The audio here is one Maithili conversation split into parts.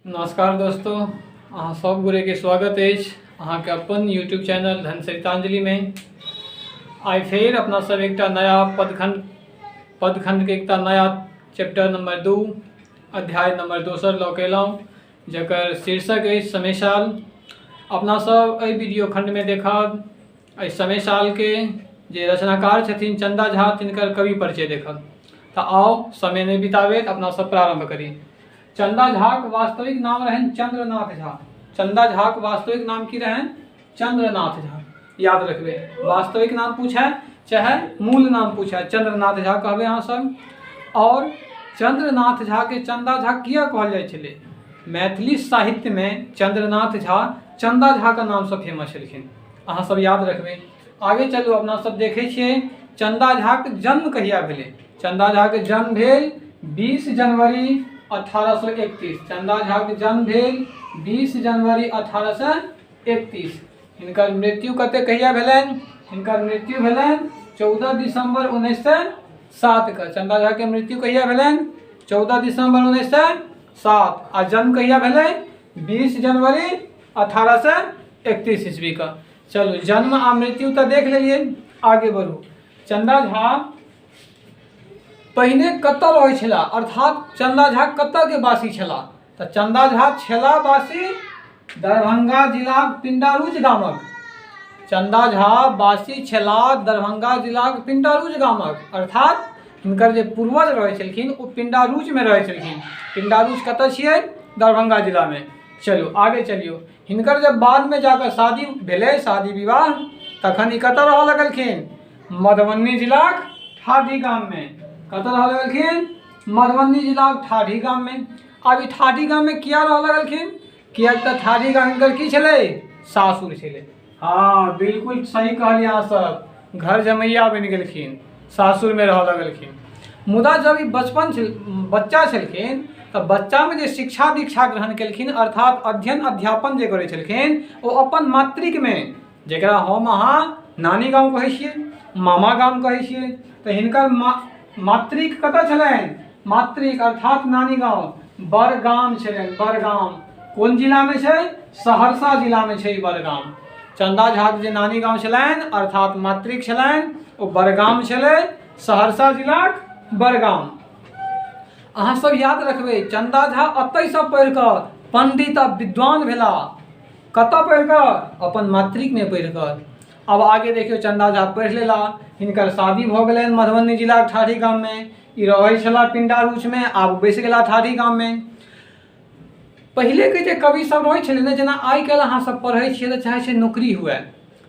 नमस्कार दोस्तों, अहाँ सब गोरेके स्वागत अछि अहाँके अपन यूट्यूब चैनल धन सरितांजलिमे। आइ फेर अपना सब एकटा नया पदखंडके एकटा नया चैप्टर नंबर 2 अध्याय नंबर दोसर लऽ के एलहुँ, जकर शीर्षक अछि समय साल। अपना सब एहि वीडियो खंडमे देखब एहि समय सालके जे रचनाकार छथिन चंदा झा, तिनकर कवि परिचय देखब। तऽ आउ समय नहि बिताबैत अपना सब प्रारंभ करी। चंदा झाक वास्तविक नाम रहनि चंद्रनाथ झा। चंदा झाक वास्तविक नाम की रहनि? चंद्रनाथ झा। याद रखबे, वास्तविक नाम पूछे चाहे मूल नाम पूछे, चंद्रनाथ झा कहबे अहाँ सब। और चंद्रनाथ झा के चंदा झा किया कहल जाइ छलै? मैथिली साहित्य में चंद्रनाथ झा चंदा झा के नाम से फेमस छलखिन, अहाँ सब याद रखबे। आगे चलू, अपना सब देखे छियै चंदा झा के जन्म कहिया भेलै। चंदा झा के जन्म भेल 20 जनवरी 1831। चंदा झा के जन्म भेल 20 जनवरी 1831। हिनकर मृत्यु कते कहिया भेलनि? हिनकर मृत्यु भेलनि 14 दिसंबर 1907 के। चंदा झा के मृत्यु कहिया भेलनि? 14 दिसंबर 1907। आ जन्म कहिया भेलै? 20 जनवरी 1831 ईस्वी का। चलू, जन्म आ मृत्यु तऽ देख लेलियै, आगे बढ़ू। चंदा झा पहिने कतऽ रहै छलाह, अर्थात चंदा झा कतऽ के वासी छलाह? तऽ चंदा झा छलाह वासी दरभंगा जिलाक पिंडारूच गामक। चंदा झा वासी छलाह दरभंगा जिलाक पिंडारूच गामक, अर्थात हिनकर जे पूर्वज रहै छलखिन ओ पिंडारूचमे रहै छलखिन। पिंडारूच कतऽ छियै? दरभंगा जिलामे। चलू आगे चलियौ। हिनकर जब बादमे जाकऽ शादी भेलै, शादी विवाह, तखन ई कतऽ रहऽ लगलखिन? मधुबनी जिलाक ठाढ़ी गाममे। कतऽ रहऽ लगलखिन? मधुबनी जिलाक ठाढ़ी गाममे। आब ई ठाढ़ी गाममे किया रहऽ लगलखिन? किएक तऽ ठाढ़ी गाम हिनकर की छलै? सासुर छलै। हँ, बिल्कुल सही कहलियै अहाँ सब, घर जमैया बनि गेलखिन, सासुरमे रहऽ लगलखिन। मुदा जब ई बचपन छल, बच्चा छलखिन, तऽ बच्चामे जे शिक्षा दीक्षा ग्रहण केलखिन, अर्थात अध्ययन अध्यापन जे करै छलखिन, ओ अपन मातृकमे, जकरा हम अहाँ नानी गाम कहै छियै, मामा गाम कहै छियै, तऽ हिनकर मातृक कतऽ छलनि? मातृक अर्थात नानी गाँव बड़गाम छलनि। बड़गाम कोन जिलामे छै? सहरसा जिलामे छै ई बड़गाम। चंदा झाके जे नानी गाँव छलनि अर्थात मातृक छलनि ओ बड़गाम छलै, सहरसा जिलाक बड़गाम। अहाँ सब याद रखबै, चंदा झा ओतहिसँ पढ़ि कऽ पंडित आ विद्वान भेला। कतऽ पढ़ि कऽ? अपन मातृकमे पढ़ि कऽ। अब आगे देखियौ, चंदा झा पढ़ि लेला, हिनकर शादी भऽ गेलनि मधुबनी जिलाक ठाढ़ी गाममे। ई रहै छलाह पिंडारूचमे, आब बसि गेला ठाढ़ी गाममे। पहिलेके जे कवि सब रहै छलै ने, जेना आइ काल्हि अहाँ सब पढ़ै छियै तऽ चाहै छियै नौकरी हुए,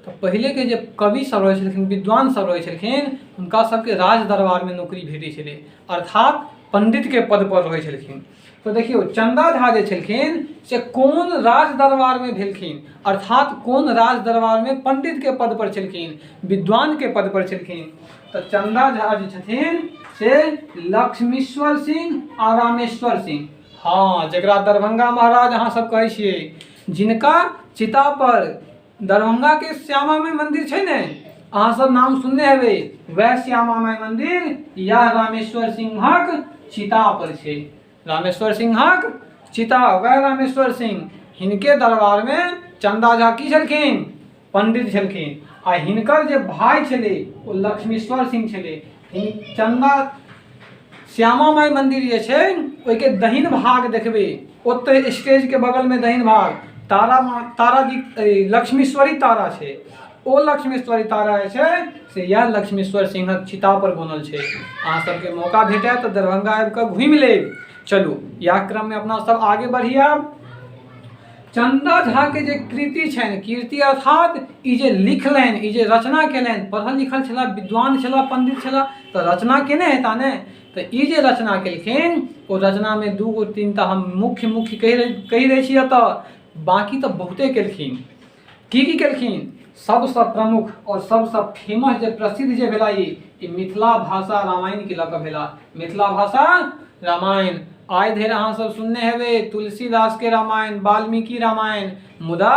तऽ पहिलेके जे कवि सब रहै छलखिन, विद्वान सब रहै छलखिन, हुनका सबके राज दरबारमे नौकरी भेटै छलै, अर्थात पंडितके पद पर रहै छलखिन। तऽ देखियौ, चंदा झा जे छलखिन से कोन राज दरबारमे भेलखिन, अर्थात कोन राज दरबारमे पंडितके पद पर छलखिन, विद्वानके पद पर छलखिन? तऽ चंदा झा जे छथिन से लक्ष्मीश्वर सिंह आ रामेश्वर सिंह, हँ, जकरा दरभंगा महाराज अहाँ सब कहै छियै, जिनका चिता पर दरभंगाके श्यामा माइ मंदिर छै ने, अहाँ सब नाम सुनने हेबै, वएह श्यामा माइ मंदिर या रामेश्वर सिंहक चिता पर छै। रामेश्वर सिंहक चिता, वएह रामेश्वर सिंह, हिनके दरबारमे चंदा झा की छलखिन? पंडित छलखिन। आ हिनकर जे भाय छलै ओ लक्ष्मीश्वर सिंह छलै। चंदा श्यामा माइ मंदिर जे छै ओहिके दहिन भाग देखबै, ओतहि स्टेजके बगलमे दहिन भाग तारा ताराजी लक्ष्मीश्वरी तारा छै। ओ लक्ष्मीश्वरी तारा जे छै से इएह लक्ष्मीश्वर सिंहक चितापर बनल छै। अहाँ सबके मौका भेटय तऽ दरभंगा आबि कऽ घुमि लेब। चलू, इएह क्रममे अपना सब आगे बढ़ी। आब चंदा झा के जे कृति छनि, कीर्ति अर्थात ई जे लिखलनि, ई जे रचना केलनि, पढ़ल लिखल छलाह, विद्वान छलाह, पंडित छलाह, तऽ रचना केने हेता ने। तऽ ई जे रचना केलखिन ओ रचनामे दू गो तीन टा हम मुख्य मुख्य कहि दै छी एतऽ, बाँकी तऽ बहुते केलखिन। की की केलखिन? सबसँ प्रमुख आओर सबसँ फेमस जे प्रसिद्ध जे भेला ई मिथिला भाषा रामायणके लऽ कऽ भेला। मिथिला भाषा रामायण आइ धरि अहाँ सब सुनने हेबै तुलसीदासके रामायण, वाल्मीकि रामायण, मुदा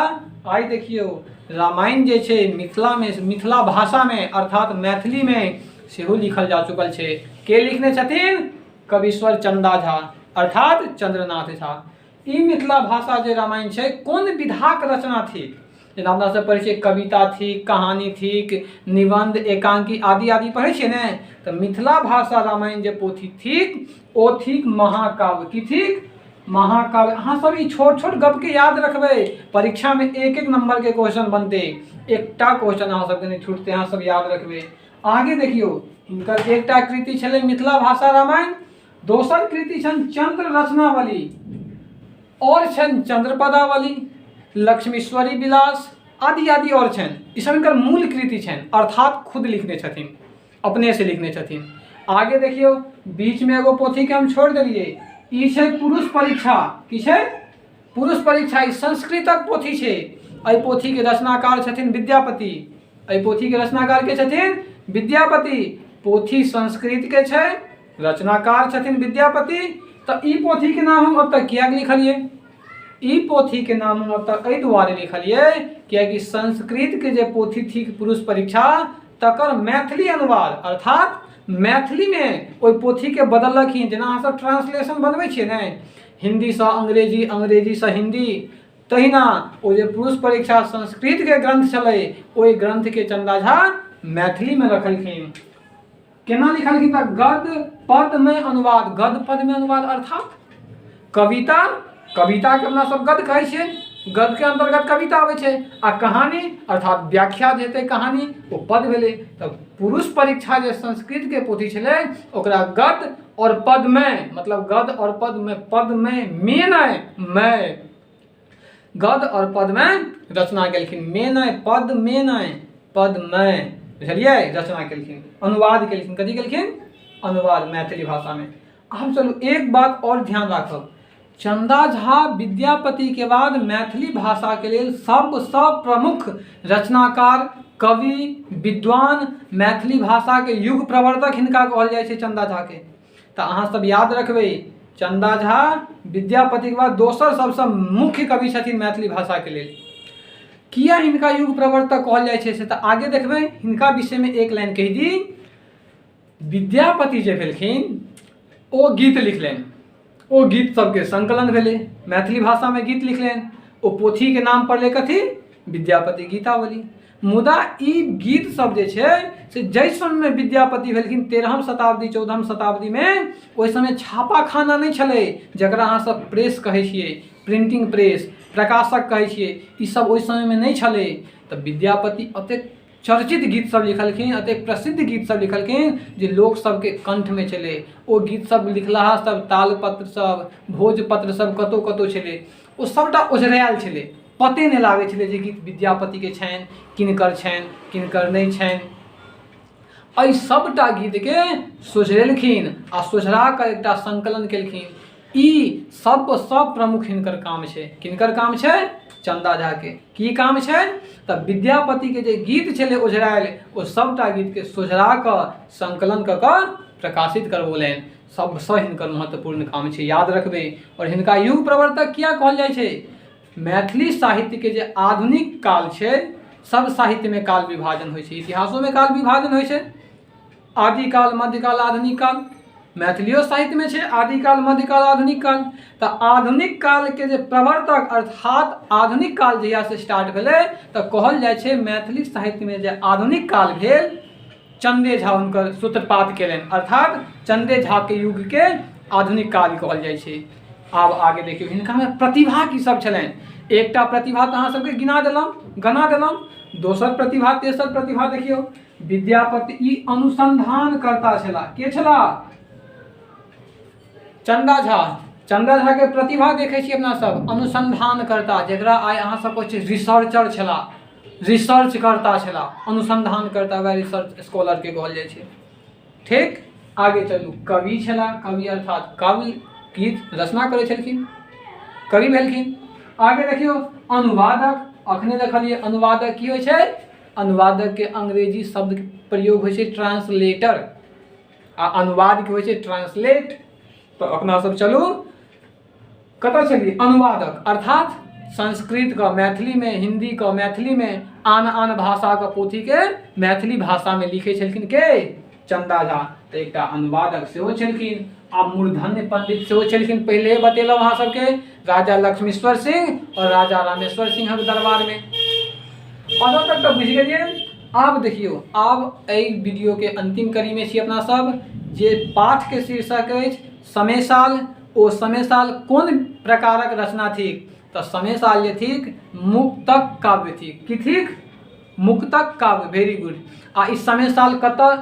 आइ देखियौ रामायण जे छै मिथिलामे, मिथिला भाषामे अर्थात मैथिलीमे सेहो लिखल जा चुकल छै। के लिखने छथिन? कवीश्वर चंदा झा अर्थात चंद्रनाथ झा। ई मिथिला भाषा जे रामायण छै कोन विधाक रचना थिक? जेना अपना सब पढ़ै छियै कविता थिक, कहानी थिक, निबन्ध, एकांकी आदि आदि पढ़ै छियै ने। तऽ मिथिला भाषा रामायण जे पोथी थिक ओ थिक महाकाव्य। की थिक? महाकाव्य। अहाँ सब ई छोट छोट गपके याद रखबै, परीक्षामे एक एक नंबरके क्वेश्चन बनतै, एकटा क्वेश्चन अहाँ सबके नहि छूटतै, अहाँ सब याद रखबै। आगे देखियौ, हिनकर एकटा कृति छलै मिथिला भाषा रामायण, दोसर कृति छनि चंद्र रचनावली, और छनि चंद्रपदावली, लक्ष्मीश्वरी विलास आदि आदि और छनि। ई सब हिनकर मूल कृति छनि, अर्थात खुद लिखने छथिन, अपने से लिखने छथिन। आगे देखियौ, बीच में एगो पोथी के हम छोड़ देलियै, ई छै पुरुष परीक्षा। की छै? पुरुष परीक्षा। ई संस्कृतक पोथी छै। एहि पोथी के रचनाकार छथिन विद्यापति। एहि पोथी के रचनाकार के छथिन? विद्यापति। पोथी संस्कृत के छै, रचनाकार छथिन विद्यापति। तऽ ई पोथी के नाम हम ओतऽ किएक लिखलियै? ई पोथी के नाम हम ओतऽ एहि दुआरे लिखलियै किएकि संस्कृत के जे पोथी थिक पुरुष परीक्षा, तकर मैथिली अनुवाद, अर्थात मैथिलीमे ओहि पोथीके बदललखिन। जेना अहाँ सब ट्रांसलेशन बनबै छियै ने, हिन्दीसँ अंग्रेजी, अंग्रेजीसँ हिन्दी, तहिना ओ जे पुरुष परीक्षा संस्कृतके ग्रन्थ छलै, ओहि ग्रन्थके चन्दा झा मैथिलीमे रखलखिन। केना लिखलखिन? तऽ गद्य पदमे अनुवाद। गद्य पदमे अनुवाद अर्थात कविता, कविताके अपना सब गद्य कहै छियै, गद्यके अन्तर्गत कविता आबै छै, आ कहानी अर्थात व्याख्या जे हेतै कहानी, ओ पद भेलै। तऽ पुरुष परीक्षा जे संस्कृतके पोथी छलै, ओकरा गद्य और पदमे, मतलब गद्य और पदमे, पदमे मे नहि मैं, गद्य और पदमे रचना केलखिन। मे नहि, पद मे नहि, पदमे, बुझलियै? रचना केलखिन, अनुवाद केलखिन। कथी केलखिन? अनुवाद मैथिली भाषामे। आब चलू, एक बात और ध्यान राखब, चंदा झा विद्यापति के बाद मैथिली भाषा के लेल सबसँ प्रमुख रचनाकार, कवि, विद्वान, मैथिली भाषा के युग प्रवर्तक हिनका कहल जाइ छै चंदा झा के। तऽ अहाँ सब याद रखबै, चंदा झा विद्यापति के बाद दोसर सबसँ मुख्य कवि छथिन मैथिली भाषा के लेल। किया हिनका युग प्रवर्तक कहल जाइ छै से तऽ आगे देखबै। हिनका विषय मे एक लाइन कहि दी, विद्यापति जे भेलखिन ओ गीत लिखलनि, ओ गीत सबके संकलन भेलै, मैथिली भाषामे गीत लिखलनि, ओ पोथीके नाम पड़लै कथी? विद्यापति गीतावली। मुदा ई गीत सब जे छै से जाहि समयमे विद्यापति भेलखिन, 13हम शताब्दी 14हम शताब्दीमे, ओहि समय छापाखाना नहि छलै, जकरा अहाँ सब प्रेस कहै छियै, प्रिंटिंग प्रेस, प्रकाशक कहै छियै, ई सब ओहि समयमे नहि छलै। तऽ विद्यापति एतेक चर्चित गीत सब लिखलखिन, एतेक प्रसिद्ध गीत सब लिखलखिन जे लोक सबके कंठमे छलै। ओ गीत सब लिखलाहा सब तालपत्र सब, भोजपत्र सब कतौ कतौ छलै, ओ सबटा ओझरायल छलै, पते नहि लागै छलै जे गीत विद्यापतिके छनि, किनकर छनि, किनकर नहि छनि। एहि सबटा गीतके सोझरेलखिन आ सोझरा कऽ एकटा संकलन केलखिन। ई सबसँ प्रमुख हिनकर काम छै। किनकर काम छै? चन्दा झाके। की काम छै? तऽ विद्यापतिके जे गीत छलै ओझरायल, ओ सबटा गीतके सोझरा कऽ संकलन कऽ कऽ प्रकाशित करबौलनि। सबसँ हिनकर महत्वपूर्ण काम छै, याद रखबै। आओर हिनका युग प्रवर्तक किया कहल जाइ छै? मैथिली साहित्यके जे आधुनिक काल छै, सब साहित्यमे काल विभाजन होइ छै, इतिहासोमे काल विभाजन होइ छै, आदिकाल, मध्यकाल, आधुनिक काल। मैथिलियो साहित्यमे छै आदिकाल, मध्यकाल, आधुनिक काल। तऽ आधुनिक कालके जे प्रवर्तक, अर्थात आधुनिक काल जहियासँ स्टार्ट भेलै, तऽ कहल जाइ छै मैथिली साहित्यमे जे आधुनिक काल भेल, चन्दे झा हुनकर सूत्रपात केलनि, अर्थात चन्दे झाके युगके आधुनिक काल कहल जाइ छै। आब आगे देखियौ, हिनकामे प्रतिभा की सब छलनि। एकटा प्रतिभा तऽ अहाँ सबके गिना देलहुँ, गना देलहुँ। दोसर प्रतिभा, तेसर प्रतिभा देखियौ, विद्यापति ई अनुसंधान करता छलाह। के छलाह? चंदा झा। चंदा झा के प्रतिभा देखै छी अपना सब, अनुसंधान करता, जकरा आइ अहाँ सब कहै छी रिसर्चर छलाह, रिसर्च करता छलाह, अनुसंधान करता, वएह रिसर्च स्कॉलर के कहल जाइ छै। ठीक, आगे चलू। कवि छलाह, कवि अर्थात काव्य गीत रचना करै छलखिन, कवि भेलखिन। आगे देखियौ, अनुवादक, अखने देखलियै अनुवादक की होइ छै। अनुवादक के अंग्रेजी शब्द के प्रयोग होइ छै ट्रांसलेटर, आ अनुवाद के होइ छै ट्रांसलेट। तऽ अपना सब चलू, कतऽ छलियै? अनुवादक अर्थात संस्कृतके मैथिलीमे, हिन्दीके मैथिलीमे, आन आन भाषाके पोथीके मैथिली भाषामे लिखै छलखिन के? चन्दा झा। तऽ एकटा अनुवादक सेहो छलखिन। आ मूर्धन्य पंडित सेहो छलखिन। पहिले बतेलहुँ अहाँ सबके, राजा लक्ष्मीश्वर सिंह और राजा रामेश्वर सिंहक दरबारमे। अहाँ तक तऽ बुझि गेलियै। आब देखियौ, आब एहि वीडियोके अंतिम कड़ीमे छी अपना सब, जे पाठके शीर्षक अछि समेसाल। ओ समेसाल कोन प्रकारक रचना थिक? तऽ समेसाल जे थिक मुक्तक काव्य थिक। की थिक? मुक्तक काव्य। Very good. आ ई समेसाल कतऽ,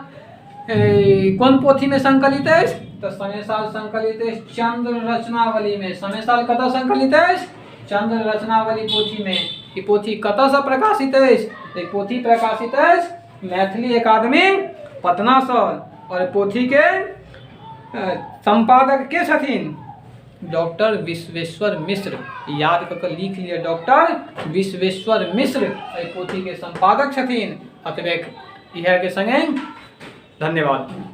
कोन पोथीमे संकलित अछि? तऽ समेसाल संकलित अछि चंद्र रचनावलीमे। समेसाल कतऽ संकलित अछि? चंद्र रचनावली पोथीमे। ई पोथी कतऽसँ प्रकाशित अछि? तऽ ई पोथी प्रकाशित अछि मैथिली अकादमी पटनासँ। आओर पोथीके सम्पादक के छथिन? डॉक्टर विश्वेश्वर मिश्र। याद कऽ कऽ लिख लिअ, डॉक्टर विश्वेश्वर मिश्र एहि पोथीके सम्पादक छथिन। एतबे इएहके सङ्गे धन्यवाद।